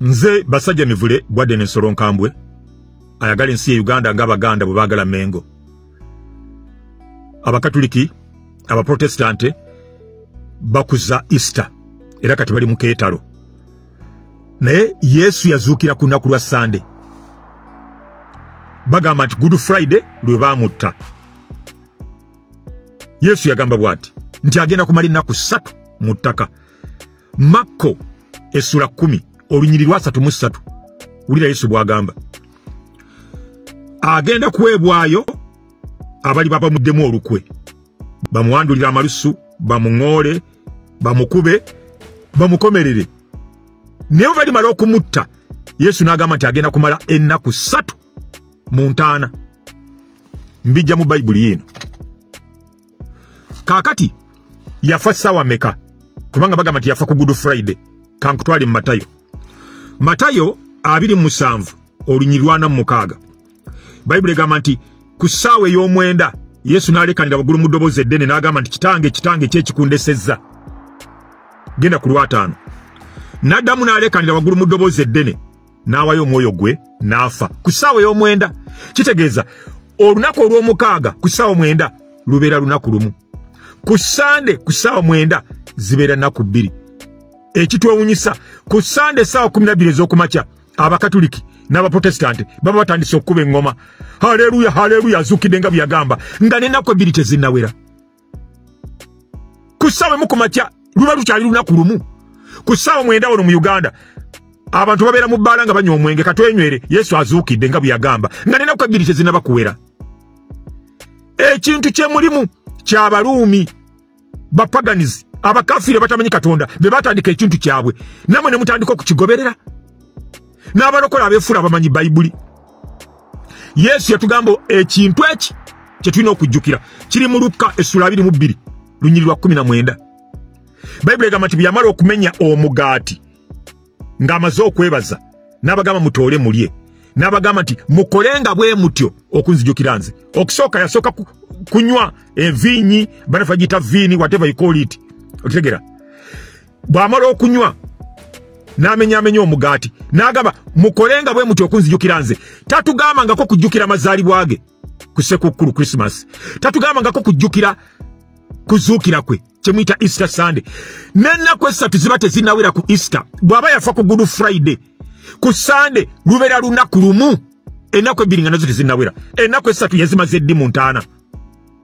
Nze Basajja Mivule bwadde n'ensolo nkambwe ayagala ensi ye Uganda ng'Abaganda bwe baagala Mengo. Abakatuliki, Abaprotestante bakuza Easter era kati bali mu keetalo. Naye Yesu yazuukira ku lunaku lwa Sande. Bagamba nti Good Friday lwe baamutta. Yesu yagamba bw'ati nti agenda kumala ennaku 3 mu ttaka. Makko essula 10 olunyiri lwa 33. Wulira Yesu bw'agamba. Agenda kuweebwayo abali babamuddemu olukwe, bamuwandulira amalusu, bamuŋoole, bamukube, bamukomerere. Naye balimala okumutta, Yesu n'agamba nti agenda kumala ennaku 3 mu ntaana. Mbijja mu Bayibuli yino. Kaakati yafa ssaawa mmeka? Kubanga bagamba nti yafa ku Good Friday. Kankutwale mu Matayo. Matayo 27 olunyiri lwa 46. Bayibuli egamba nti ku ssaawa ey'omwenda Yesu n'alekanira waggulu mu ddoboozi eddene n'agamba nti kitange, kitange, ki ekikundesezza? Genda ku lwataano. N'addamu n'alekanira waggulu mu ddoboozi eddene n'awayo omwoyo gwe n'afa. Ku ssaawa ey'omwenda, kitegeeza olunaku olw'omukaaga ku ssaawa 9 lubeera lunaku lumu. Ku Sande ku ssaawa 9 zibeera nnaku 2. Ekitwewunyisa, ku Sande essaawa 12 ez'okumakya Abakatuliki n'Abaprotestante baba batandise okukuba eŋŋoma. Haleluya, haleluya, azuukidde nga bwe yagamba, nga n'ennaku 2 tezinnawera. Ku ssaawa 1 ku makya luba lukyali lunaku lumu. Ku ssaawa 9 wano mu Uganda abantu babeera mu bbaala nga banywa omwenge, katwenywere, Yesu azuukidde nga bwe yagamba, nga n'ennaku 2 tezinnaba kuwera. Ekintu kye mulimu ky'Abaruumi, bapaganizi, abakafiiri batamanyi Katonda be batandika ekintu kyabwe, nammwe ne mutandika okukigoberera. N'abalokola abeefuula abamanyi Bayibuli. Yesu yatugamba ekintu eki kye tulina okujjukira kiri mu Luka essula 22 lunyiri lwa 19. Bayibuli egamba nti bwe yamala okumenya omugaati ng'amaze okwebaza n'abagamba mutoole mulye, n'abagamba nti mukolenga bwe mutyo okunzijukira nze. Okusooka yasooka kunywa enviinyi, banafe bagiyita viini, whatever you call it, okitegera. Bw'amala okunywa n'amenyaamenya omugaati n'agamba mukolenga bwe mutyo okunzijukira nze. Tatugambangako kujjukira mazaalibwa ge ku Ssekukkulu Christmas, tatugambangako kujjukira kuzuukira kwe kye muyita Easter Sunday. N'ennaku 3 ziba tezinnawera ku Easter. Bw'aba yafa ku Good Friday, ku Sunday lubeera lunaku lumu, ennaku 2 nga nazo tezinnawera. Ennaku 3 yazimaze ddi mu ntaana?